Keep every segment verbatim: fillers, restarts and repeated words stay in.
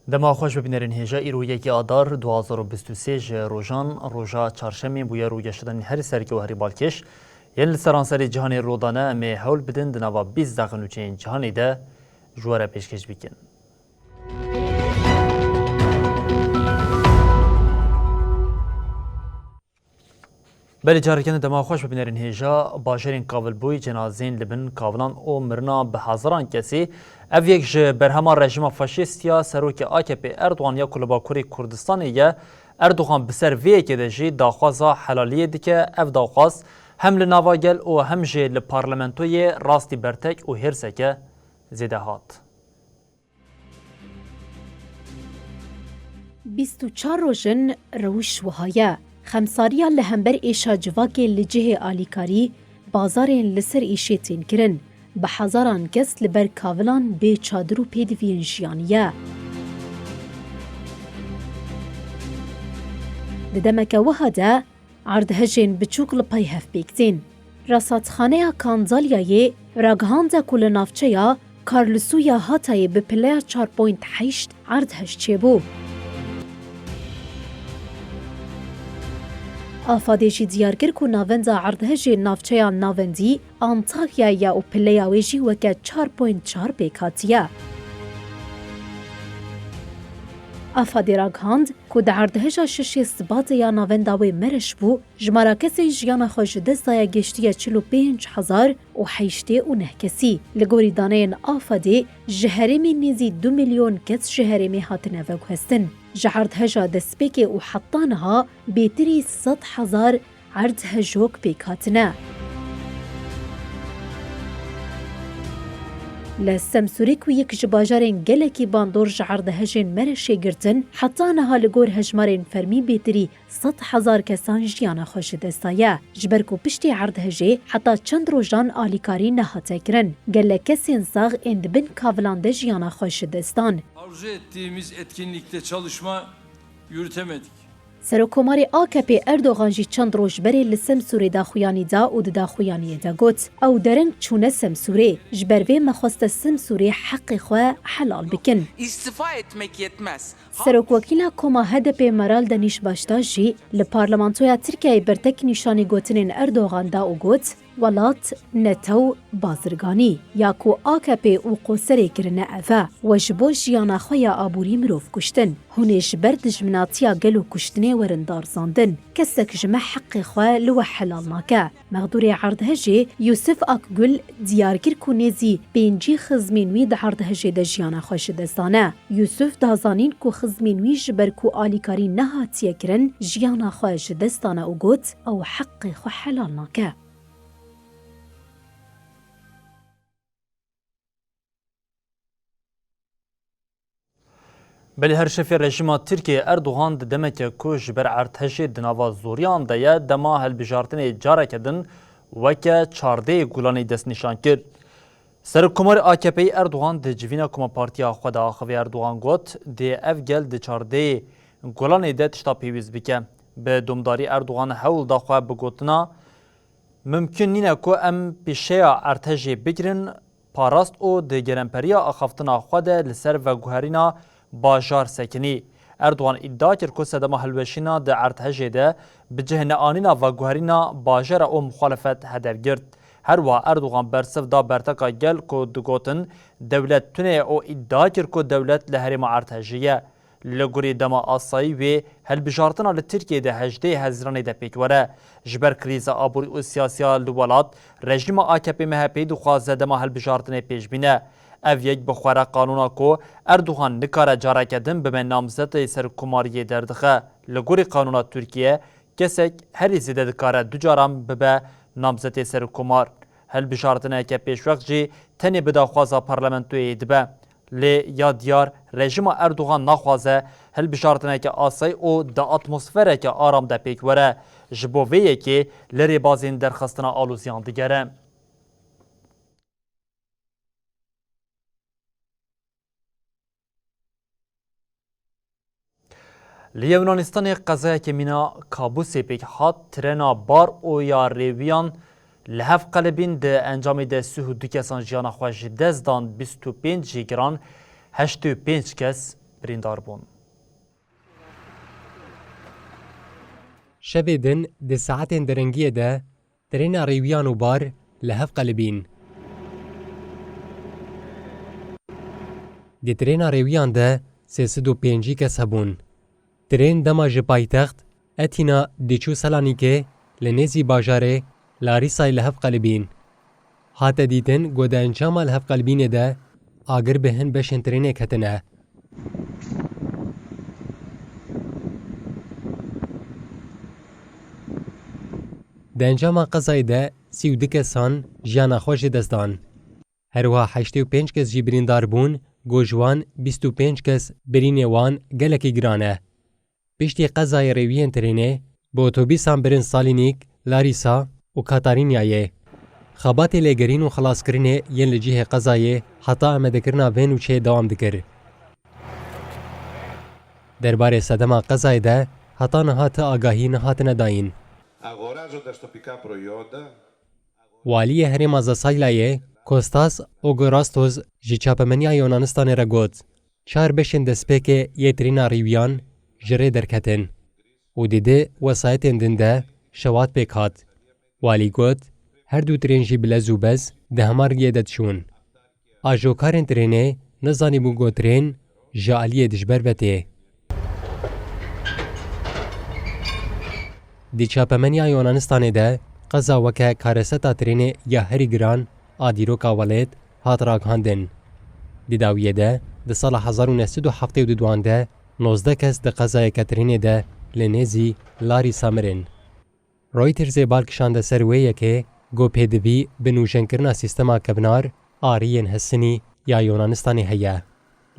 Dema xweş bibînerên hêja, îro yekê Adar du hazar û bîst û sê ji rojan, roja çarşemê bûye, rûgeştedên herî sereke û herî balkêş yên li seranserê cîhanê rûdane, em ê hewl bidin di nava bîst daxê nûçeyên cîhanê de ji we re pêşkêş bikin. Belê, careke din dema xweş bibînerên hêja. Bajarên Kavilbûyî cenazeyên li bin kavilan û mirina bi hezaran kesî, ev yek ji berhema rejîma faşîst ya serokê A K P Erdogan ya ku li Bakurê Kurdistanê ye. Erdogan bi ser vê yekê de jî daxwaza helaliyê dike. Ev daxwaz hem li nava gel û hem jî li parlamentoyê rastî bertek û hêrseke zêde hat. Bîst û çar roj in, rewş wiha ye. Xemsariya li hember êşa civakê li cihê alîkarî, bazarên li ser îşê tên kirin. Bi hezaran kes li ber kavilan bê çadir û pêdiviyên jiyanî ye. Di demeke wiha de, erdhejên biçûk li pey hev pêk tên. Rasatxaneya Kandalyayê ragihande ku li navçeya Karlîsuya Hatayê bi pileya çar point heşt erdhej çêbû. AFADê jî diyar kir ku navenda erdhejê navçeya navendî Antakyayê ye û pileya wê jî weke çar point çar pêk hatiye. AFADê ragihand ku di erdheja şeşê Sibatê ya navenda wê mereş bû, jimara kesên jiyana xwe ji dest daye giştiye çil û pênc hezar û heştê û neh kesî. Li gorî daneyên AFADê, ji herêmê nêzî du milyon kes ji herêmê hatine veguhestin. Ji erdheja destpêkê û heta niha bêtirî sed hezar erdhejok pêk hatine. Li Semsûrê ku yek ji bajarên gelekî bandor ji erdhejên mereşê girtin, heta niha li gor hejmarên fermî bêtirî sed hezar kesan jiyana xwe ji dest daye. Ji ber ku piştî erdhejê heta çend rojan alîkarî nehate kirin, gelek kesên sax ên di bin kavilan de jiyana xwe ji dest dan. Arzu ettiğimiz etkinlikte çalışma yürütemedik. Serokkomarê A K P Erdogan jî çend roj berê li Semsûrê daxuyanî da û di daxuyaniyê de got, ew dereng çûne Semsûrê, ji ber vê me xweste Semsûrê heqê xwe helal bikin. İstifa etmek yetmez. Serokwekîla Koma H D P Meral Deniş Baştaş jî li Parlamentoya Tirkiyeyê bertek nîşanî gotinên Erdogan da û got, welat netew bazirganî ya ku A K P û Qoserê kirine ev e. We ji bo jiyana xwe ya aborî mirov kuştin. Hûn ê ji ber dijminatiya gel û kuştinê werin darizandin. Kesek ji me heqê xwe li we helal nake. Mexdûrê erdhejê Yusuf Akgul diyar kir ku nêzî pêncî xizmên wî di erdhejê de jiyana xwe ji dest dane. Yusuf da zanîn ku xizmên wî ji ber ku alîkarî nehatiye kirin, jiyana xwe ji dest dane û got, ew heqê xwe helal nake. Belê her şefê rejîma Tirkiyê Erdogan di demeke ku ji ber erdhejê di nava zoriyan de ye, dema hilbijartinê careke din weke çardeyê Gulanê destnîşan kir. Serokkomarê A K P'yê Erdogan di civîna ku me partiya xwe de axivî Erdogan got, dê ev gel di çardeyê Gulanê de tişta pêwîst bike. Bi domdarî Erdogan hewl da xwe bi gotina, mimkun nîne ku em pîşeya erdhejê bigirin, parast û di gelemperîya axaftina xwe de li ser veguherîna bajar sekinî. Erdogan îdia kir ku sedema hilweşîna di erdhejê de bi cih neanîna veguherîna bajara û muxalefet hedef girt. Her wiha Erdogan bersiv da berteka gel ku digotin dewlet tune ye û îdia kir ku dewlet li herêma erdhejê ye. Li gorî dema asayî wê hilbijartina li Tirkiyeyê di hejdehê Hezîranê de pêk were. Ji ber krîza aborî û siyasiya li welat, rejîma A K P M H P'yê dixwaze dema hilbijartinê pêş bîne. Ev yek bi xwe re qanûna ku Erdogan nikare careke din bibe namzetê serokkomariyê derdixe. Li gorî qanûna Tirkiye, kesek herî zêde dikare du caran bibe namzetê serokkomar. Hilbijartineke pêşwext jî tenê bi daxwaza parlamentoyê dibe. Lê ya diyar, rejîma Erdogan naxwaze hilbijartineke asayî û di atmosfereke aram de pêk were. Ji bo vê yekê li rêbazên derxistina aloziyan digere. Li Yewnanistanê qezayeke mîna kabûsê pêk hat, trena bar û ya rêwiyan li hev qelibîn, di encamê de sih û du kesan jiyana xwe ji dest dan, bîst û pênc jî giran, heştê û pênc kes birîndar bûn. Şevê din di saetên derengiyê de trêna rêwiyan û bar li hev qelibîn. Di trêna rêwiyan de sê sed û pêncî kes hebûn. Trên dema ji paytext Etîna diçû Selanîkê li nêzî bajarê Larîsayê li hev qelibîn. Hate dîtin ku di encama li hev qelibînê de agir bi hin beşên trênê ketine. Di encama qezayê de sî û du kesan jiyana xwe ji dest dan. Her wiha heştê û pênc kes jî birîndar bûn, ku ji wan bîst û pênc kes birînê wan gelekî giran e. Piştî qezayê rêwiyên trênê, bi otobîsan birin Salînîk, Larîsa û Katarînyayê. Xebatê lêgerîn û xelaskirinê yên li cihê qezayê heta amadekirina vê nûçeyê dewam dikir. Derbarê sedema qezayê de heta niha ti agahî nehatine dayîn. Αγοράζοντας τοπικά προϊόντα. Waliyê herêma Zasaylayê Kostas Ogorastos ji çapemeniya Yunanistanê re got, çar beşên destpêkê yê trîna rîwiyan ji rê derketin û di di wesayetên din de şewat pêk hat. Walî got, her du trên jî bi lez û bez di hema riyê de diçûn. Ajokarên trênê nizanîbûn ku trên ji aliyê dijber ve tê. Di çapemeniya Yunanistanê de qeza weke kareseta trênê ya herî giran a dîroka welêt hat ragihandin. Di dawiyê de di sala hezar û neh sed û heftê û du de nozdeh kes di qezayeke trênê de li nêzî Larîsa mirin. Reutersê bal kişande ser wê yekê ku pêdivî bi nûjenkirina sîstema kevnar a riyên hesinî ya Yunanistanê heye.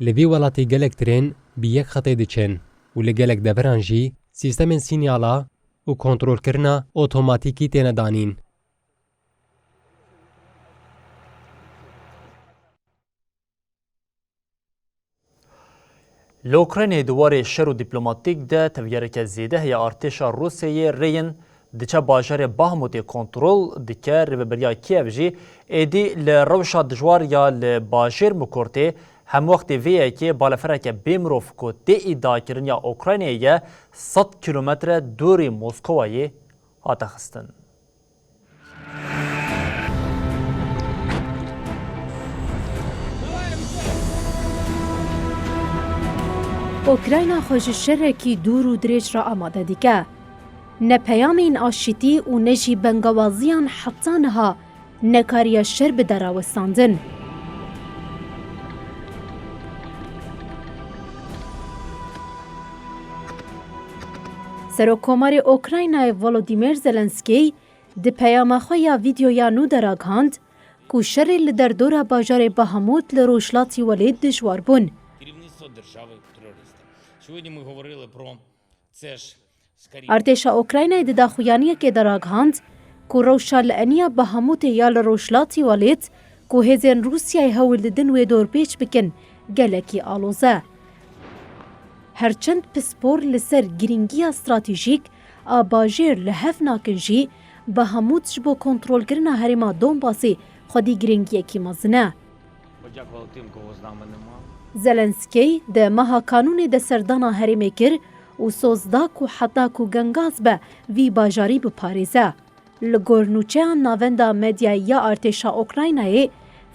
Li vî welatî gelek trên bi yek xetê diçin û li gelek deveran jî sîstemên sînyala û kontrolkirina otomatîkî têne danîn. Li Ukraynayê di warê şer û dîplomatîk de tevgereke zêde heye. Artêşa Rûsyayê rêyin diçe bajarê Bahmutê kontrol dike, rêveberiya Kiev jî êdî li rewşa dijwar ya li bajêr Mukurtê hemwextê vê yekê balefereke bêmirov ku tê îdiakirin ya Ukraynayê ye, sed kîlometre dûrî Moskowayê hate xistin. Ukrayna xwe ji şerekî dûr û dirêj re amade dike. Ne peyamên aşitî û ne jî bengawaziyan heta niha nekariye şer bide rawestandin. Serokkomarê Ukraynayê Volodymyr Zelenskî di peyama xwe ya vîdyoya nû de ragihand ku şerê li derdora bajarê Bahamût li rojhilatî welêt dijwar bûn. Керівництво держави-терориста. Сьогодні ми говорили про це ж скоріше. Artêşa Ukraynayê di daxuyaniyekê de ragihand ku rewşa li eniya Bahamûtê ya li rojhilatî welêt ku hêzên Rûsyayê hewl didin wê dorpêç bikin, gelekî aloz e. Herçend pispor li ser girîngiya stratejîk a bajêr li hev nakin jî, Bahamût ji bo kontrolkirina herêma Donbasê xwedî girîngiyekî mezin e. Подякували тим, кого з нами нема. Zelenskî di meha Kanûnê de serdana herêmê kir û soz da ku heta ku gengaz be vî bajarî biparêze. Li gor nûçeya Navenda Medyayê ya Artêşa Ukraynayê,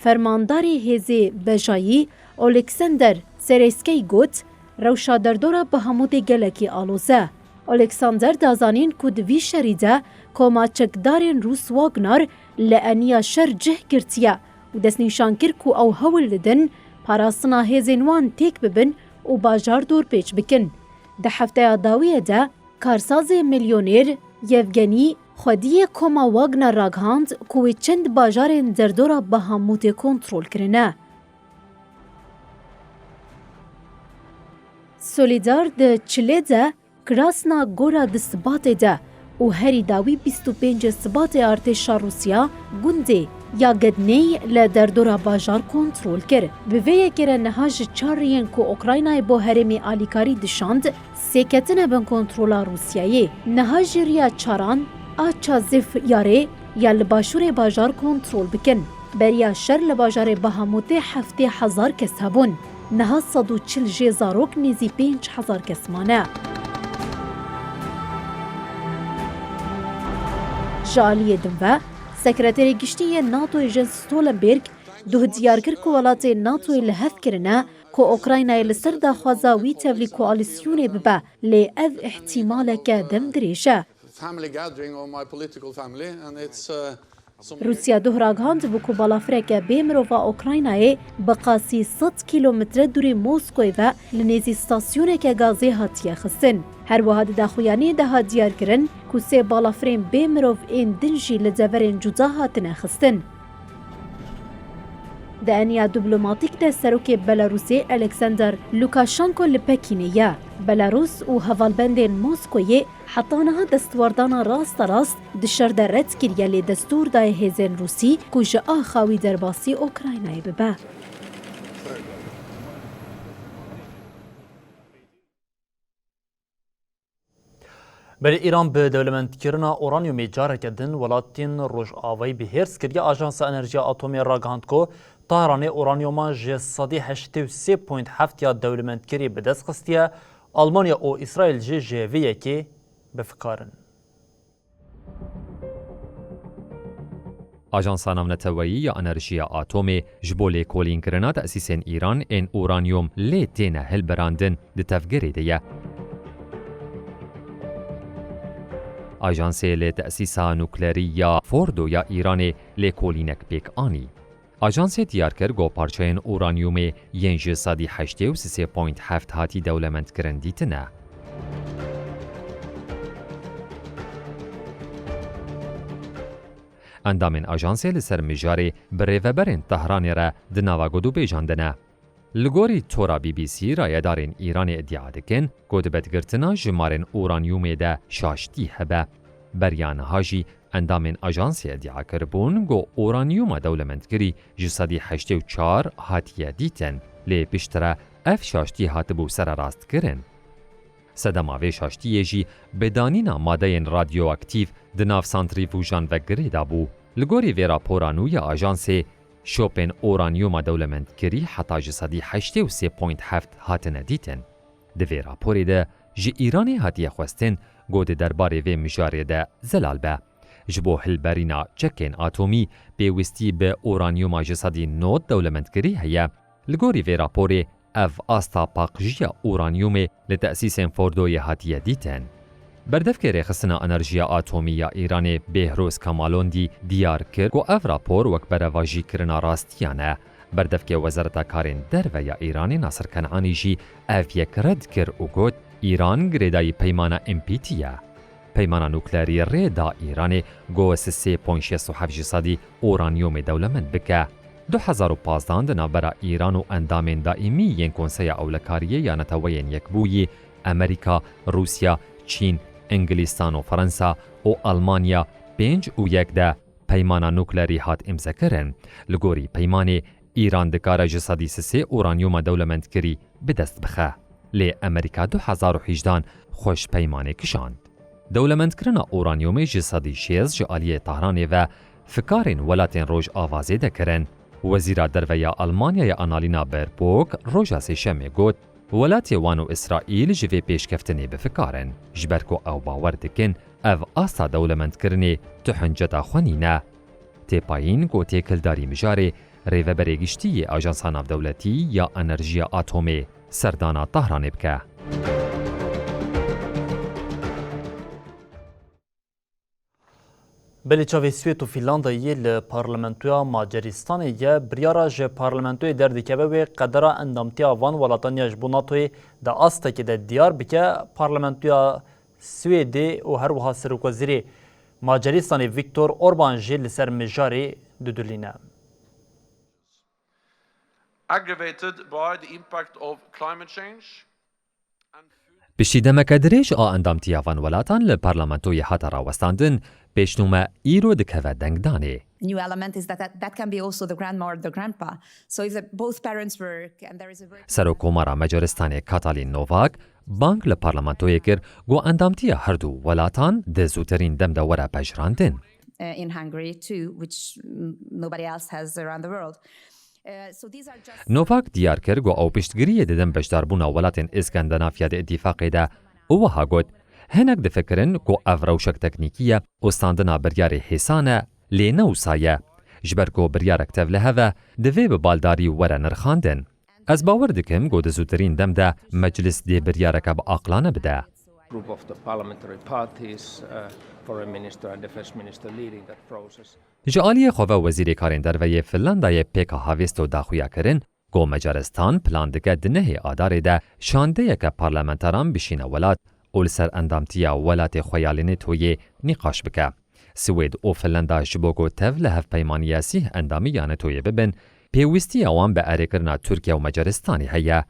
fermandarê hêzê bejayî Oleksandr Sereskey got, rewşa derdora Bahamûtê gelekî aloz e. Oleksandr da zanîn ku di vî şerî de koma çekdarên Rûs Wagner li eniya şer cih girtiye û destnîşan kir ku ew hewl didin parastina hêzên wan têk bibin û bajar dorpêç bikin. Di hefteya dawiyê de karsazê milyonêr Yevgenî xwediyê koma Wagner ragihand ku wê çend bajarên derdora Bahamûtê kontrol kirine. Solîdar di Çilê de Krasna Gora di Sibatê de û herî dawî bîst û pêncê Sibatê artêşa Rûsya gundê ya Gedney li derdora bajar kontrol kir. Bi vê yekê re niha ji çar riyên ku Ukraynayê bo herêmê alîkarî dişand, sê ketine bin kontrola Rûsyayê. Niha jî riya çaran a Çazif Yarê ya li başûrê bajar kontrol bikin. Beriya şer li bajarê Bahamûtê heftê hezar kes hebûn. Niha sed û çil jê zarok nêzî pênc hezar kes mane. Ji aliyê din ve, Sekreterê Giştî yê NATOyê Jens Stoltenberg duh diyar kir ku welatên NATOyê li hev kirine ku Ukraynayê li ser daxwaza wî tevlî koalîsyonê bibe, lê ev îhtîmaleke demdirêj e. Family gathering of my political family, and it's, uh, some Rûsya duh ragihand bû ku balafireke bê mirova Ukraynayê bi qasî sed kîlometre dûrê Moskoyê ve li nêzî stasyoneke gazê hatiye xistin. Her wiha di daxuyaniyê de hat diyar kirin ku sê balafirên bê mirov ên din jî li deverên cuda hatine xistin. Di eniya diplomatîk de serokê Belarusê Alexander Lukashenko li Pekînê ye. Belarus û hevalbendên Moskoyê heta niha destwerdana rasterast di şer de red kiriye, lê destûr daye hêzên Rûsî ku ji axa wî derbasî Ukraynayê bibe. Belê Îran bi dewlemendkirina uranyumê careke din welatên Rojavayî bi hêrs kiriye. Ajansa Enerjiya Atomê ragihand ku Tehranê uranyuma ji sedî heştê û sê point heft ya dewlemendkirî bi dest xistiye, Almanya û Îsraîl jî ji vê yekê bi fikar in. Ajansa Navneteweyî ya Enerjiya Atomê ji bo lêkolînkirina tesîsên Îran ên uranyum lê têne hilberandin di tevgerê de ye. Ajansê li tesîsa nuklerî ya Fordo ya Îranê lêkolînek pêk anî. Ajansê diyar kir ku parçeyên uranyumê yên ji sedî heştê û sê point heft hatî dewlemendkirin dîtine. Endamên ajansê li ser mijarê bi rêveberên Tehranê re di nava gotûbêjan de ne. Li gorî tora B B C, rayedarên Îranê îdia dikin ku di bergirtina jimarên uranyumê de şaştî hebe. Beriya niha jî endamên ajansê îdia kiribûn ku uranyuma dewlemendkirî ji sedî heştê û çar hatiye dîtin, lê piştre ev şaştî hatibû sererastkirin. Sedema vê şaştiyê jî bi danîna madeyên radyoaktîf di nav santrîfûjan ve girê de bû. Li gorî vê rapora nû ya ajansê, şopên uranyuma dewlemendkirî heta ji sedî heştê û sê point heft hatine dîtin. Di vê raporê de ji Îranê hatiye xwestin ku di derbarê vê mijarê de zelal be. Ji bo hilberîna çekên atomî pêwîstî bi uranyuma ji sedî nod dewlemendkirî heye. Li gorî vê raporê, ev asta paqijî ya uranyumê li tesîsên Fordoyê hatiye dîtin. Berdevkê Rêxistina Enerjiya Atomî ya Îranê Behroz Kamalondî diyar kir ku ev rapor wek berevajîkirina rastiyan e. Berdevkê Wezareta Karên Derve ya Îranê Nasir Kenanî jî ev yek red kir û got, Îran girêdayî peymana N P T ye. Peymana nuklerî rê da Îranê ku sisê point şêst û heft ji sedî uranyumê dewlemend bike. Du hezar û pazdeh di navbera Îran û endamên daîmî yên Konseya Ewlekariyê ya Neteweyên Yekbûyî, Amerîka, Rûsya, Çîn, Îngilîstan û Fransa û Almanya pênc û yek de peymana nuklerî hat îmzekirin. Li gorî peymanê, Îran dikare ji sedî sisê uranyuma dewlemendkirî bi dest bixe. Lê Amerîka du hezar û hejdehan xwe ji peymanê kişand. Dewlemendkirina uranyumê ji sedî şêst ji aliyê Tehranê ve fikarên welatên Rojava zêde kirin. Wezîra Derve ya Almanyayê Annalena Baerbock roja Sêşemê got, welatê wan û Îsraîl ji vê pêşkeftinê bi fikar in, ji ber ku ew bawer dikin ev asta dewlemendkirinê tu hinceta xwe nîne. Tê payîn ku têkildarî mijarê Rêveberê Giştî yê Ajansa Navdewletî ya Enerjiya Atomê serdana Tahranê bike. Belê çavê Swêd û Fînlandayê li Parlamentoya Macaristanê ye. Biryara ji parlamentoyê derdikeve wê qedera endamtiya van welatan ya ji bo NATOyê di astekê de diyar bike. Parlamentoya Swêdê û her wiha serokwezîrê Macaristanê Viktor Orban jî li ser mijarê didulîne. Aggravated by the impact of climate change. Piştî demeke dirêj a endamtiya van welatan li parlamentoyê hate rawestandin, pêşnûme îro dikeve dengdanê. New element is that that, that can be also the grandma or the grandpa. So if the, both parents work and there is a very Serokkomara Macaristanê Katalin Novak bang li parlamentoyê kir ku endamtiya herdu welatan di zûtirîn dem de were pejirandin. uh, in Hungary too, which mm, nobody else has around the world. Uh, so these are just Novak diyar kir ku ew piştgiriyê didin beşdarbûna welatên Îskandinafya di îtîfaqê de û wiha got, hinek difikirin ku ev rewşek teknîkî ye û standina biryarê hêsan e, lê ne wisa ye. Ji ber ku biryarek tevlihev e, divê bi baldarî were nirxandin. Ez bawer dikim ku di zûtirîn dem de meclis dê biryareke bi aqlane bide. Group of the parliamentary parties, uh, foreign minister and defense minister leading that process. Ji aliyê xwe ve Wezîrê Karên Derve yê Finlandayê Pekka Haavisto daxuya kirin ku Macaristan plan dike di nehê Adarê de şandeyeke parlamenteran bişîne welat û li ser endamtiya welatê xwe ya li NATOyê nîqaş bike. Swêd û Finlanda ji bo ku tev li hevpeymaniya sîh endamî ya NATOyê bibin, pêwîstiya wan bi erêkirina Tirkiye û Macaristanê heye.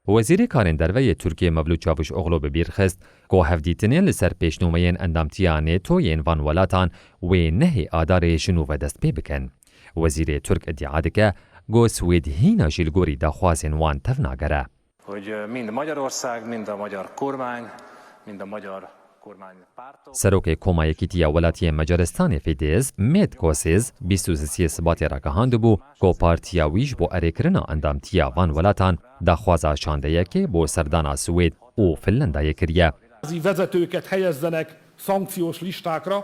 Wezîrê Karên Derve yê Tirkiyê Mevlût Çavuşoglu bi bîr xist ku hevdîtinên li ser pêşnûmeyên endamtiya NATO yên van welatan wê nehê Adarê ji nû ve dest pê bikin. Wezîrê Tirk îdia dike ku Swêd hîna jî li gorî daxwazên wan tevnagere. Hogy mind Magyarország, mind a magyar kormány, mind a magyar kormány Serokê Koma Yekîtiya Welatiyên Macaristanê Fidesz, Met Kosiz, bîst û sisê Sibatê ragihandibû ku partiya wî ji bo erêkirina endamtiya van welatan daxwaza şandeyekê bo serdana Swêd û Finlandayê kiriye. Házi vezetőket helyezzenek szankciós listákra,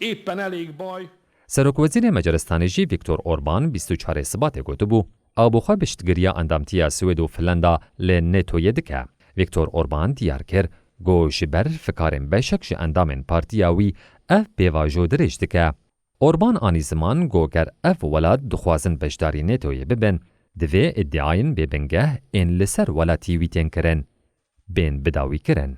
éppen elég baj. Serokwezîrê Macaristanê jî Viktor Orban bîst û çarê Sibatê gotibû, ew bi xwe piştgiriya endamtiya Swêd û Finlanda li NATOyê dike. Viktor Orban diyar kir ku ji ber fikarên beşek ji endamên partiya wî ev pêvajo dirêj dike. Orban anî ziman ku ger ev welat dixwazin beşdarî NATOyê bibin, divê îdiayên bêbingeh ên li ser welatî wî tên kirin, bên bidawîkirin.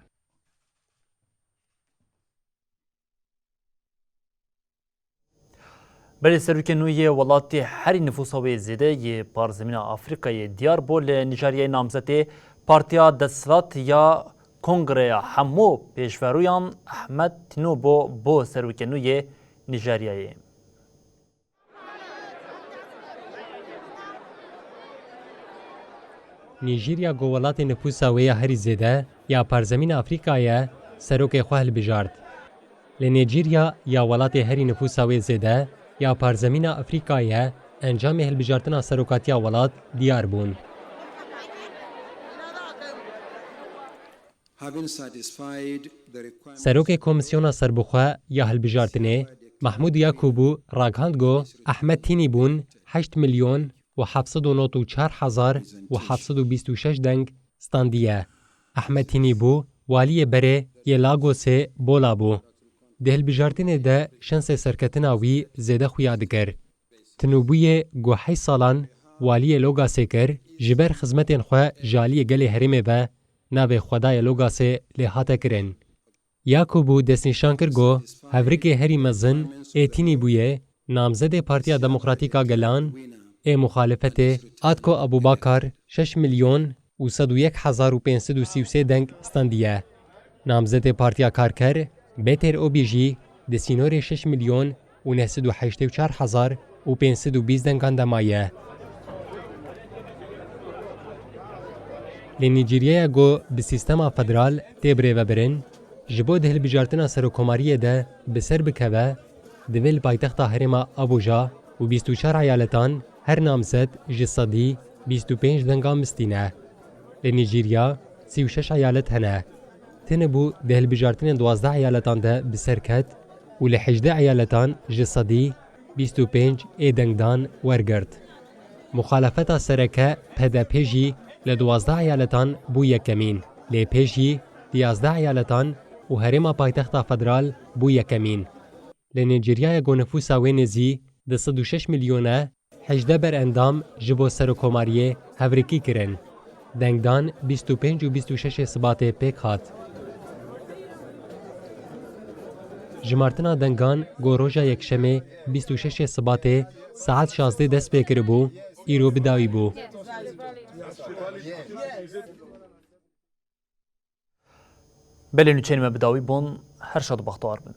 Berê serokê nû yê welatê herî nifûsa wê zêde yê parzemîna Afrîkayê diyar bû, li Nîjeryayê namzetê Partiya Desthilat ya Kongreya Hemû Pêşverûyan Ehmed Tinubu bû serokê nû yê Nîjeryayê. Nîjîrya ku welatê nifûsa wê ya herî zêde ya parzemîna Afrîkayê ye, serokê xwe hilbijart. Li Nîjîrya ya welatê herî nifûsa wê zêde ya parzemîna Afrîkayê ye, encamê hilbijartina serokatiya welat diyar bûn. Serokê Komîsyona Serbixwe ya Hilbijartinê Mahmûd Yakûbû ragihand ku Ehmed Tînîbûn heşt milyon û heft sed û nod û çar hezar û heft sed û bîst û şeş deng standiye. Ehmed Tînîbû waliyê berê yê Lagosê Bola bû. Di hilbijartinê de şensê serketina wî zêde xuya dikir. Tinûbûyê ku heyş salan waliyê Logasê kir, ji ber xizmetên xwe ji aliyê gelê herêmê ve navê xwedayê Logasê lê hate kirin. Yakûbû destnîşan kir ku hevrikê herî mezin ê Tînîbûyê, namzedê Partiya Demokratîk a Gelan ê muxalefetê Atko Abubakar şeş milyon û sed û yek hezar û pênc sed û sî û sê deng standiye. Namzedê Partiya Karker Beter Obî jî di sînorê şeş milyon û neh sed û heştê û çar hezar û pênc sed û bîst dengan de maye. Li Nîjîryaya ku bi sîstema federal tê birêvebirin, ji bo di hilbijartina serokkomariyê de bi ser bikeve, divê li paytexta herêma Abuja û bîst û çar eyaletan her namzet ji sedî bîst û pênc dengan bistîne. Li Nîjîrya sî û şeş eyalet hene. Tinibû di hilbijartinên duwazdeh eyaletan de bi ser ket û li hejdeh eyaletan ji sedî bîst û pênc ê dengdan wergirt. Muxalefeta sereke P D P jî li duwazdeh eyaletan bû yekemîn, lê pê jî di yazdeh eyaletan û herêma paytexta federal bû yekemîn. Li Nîjeryaya ku nifûsa wê nêzî di sed û şeş milyon e, hejdeh berendam ji bo serokkomariyê hevrikî kirin. Dengdan bîst û pênc û bîst û şeş ê Sibatê pêk hat. Jimartina dengan ku roja Yekşemê bîst û şeş ê Sibatê saet şazdê dest pê kiribû, îro bi dawî bû. Belê nûçeyên me bi dawî bûn, her şad û bextewar bin.